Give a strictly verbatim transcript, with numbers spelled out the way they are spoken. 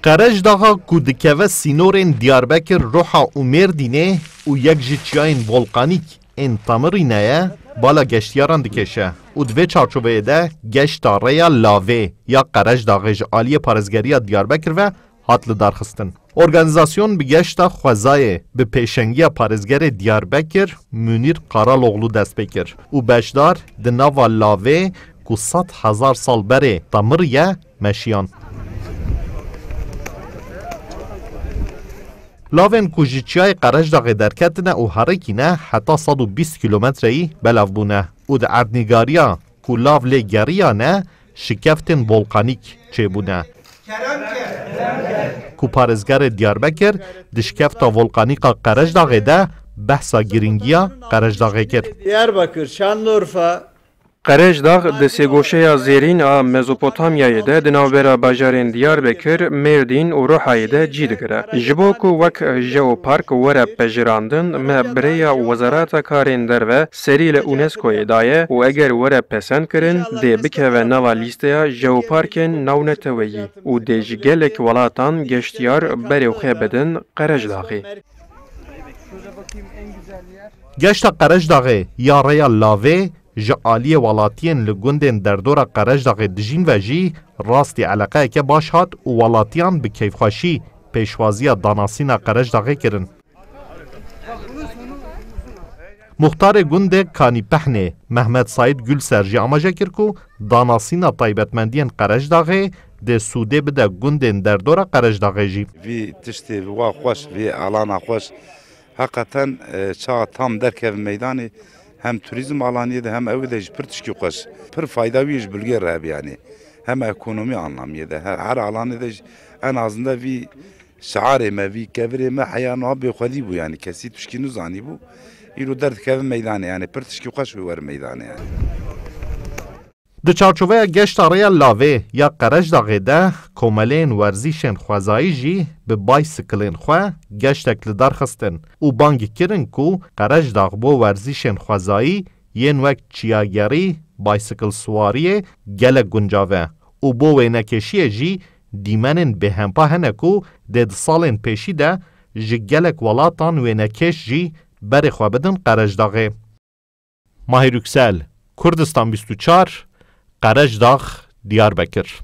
Qerecdaxa ku dikeve sînorên Diyarbekir, Ruha û Mêrdînê û yek ji çiyayên volkanîk ên Temirîne ye, bala geştiyaran dikêşe û di vê çarçoveyê de geşta rêya Lavê ya Qerecdaxê ji aliyê parêzgeriya Diyarbekir ve hat lidarxistin. Organîzasyon bi geşta xwezayê bi pêşengiya parêzgerê Diyarbekir Mûnîr Karaloglu dest pê kir û beşdar di nava Lavê ku sed hezar sal berê temir ye, meşiyan. Lavên ku ji çiyayê Qerecdaxê derketine û herikîne heta sed û bîst kîlometreyî belav bûne û di erdnîgariya ku lav lê geriyane, şikeftên volkanîk çêbûne. Ku parêzgerê Diyarbekir di şikefta volkanîka Qerecdaxê de behsa girîngiya Qerecdaxê kir. Diyarbakır, Şanlıurfa, Qerecdax di sêgoşeya zêrîn a Mezopotamyayê de di navbera bajarên Diyarbekir, Mêrdîn û Ruhayê de cî digire. Ji bo ku wek jeopark were pejirandin, me bi rêya Wezareta Karên Derve serî li UNESCOyê daye û eger were pesend kirin, dê bikeve nava lîsteya jeoparkên navneteweyî û dê ji gelek welatan geştiyar berê xwe bidin Qerecdaxê. Geşta Qerecdaxê ya rêya Lavê ji aliyê welatiyên li gundên derdora Qerecdaxê dijîn ve jî rastî eleqeyeke baş hat û welatiyan bi keyfxweşî pêşwaziya danasîna Qerecdaxê kirin. Muxtarê gundê Kanîpehnê Mehmet Saîd Gulser jî amaje kir ku danasîna taybetmendiyên Qerecdaxê dê sûdê bide gundên derdora Qerecdaxê jî. Vî tiştê wa xweş, vî alana xweş. Heqeten, e, çawa tam derkeve meydanê, hem turizm alaniyê de hem ew de jî pir tişkî xweş. Pir fayda wî ji bilgê re hebe yanî. Hem ekonomî anlamiyê de, her, her alanê de jî en azinde vî şiarê me, vî kevirê me heya niha bêxwedî bû yanî. Kesî tişkî nizanî bû. Îro derdikeve meydanê yanî. Pir tişkî xweş wê were meydanê yanî. Di çarçoveya geşta rêya Lavê ya Qerecdaxê de komeleyên werzîşên xwezayî jî bi baysikilên xwe geştek li dar xistin û bang kirin ku Qerecdax bo werzîşên xwezayî yên wek çiyagerî, baysikilsiwariyê gelek guncav e û bo wênekêşiyê jî dîmenên bêhempa hene ku dê di salên pêşî de ji gelek welatan wênekêş jî berê xwe bidin Qerecdaxê. Mahir Yüksel, Kurdistan bîst û çar, Qerecdax, Diyarbekir.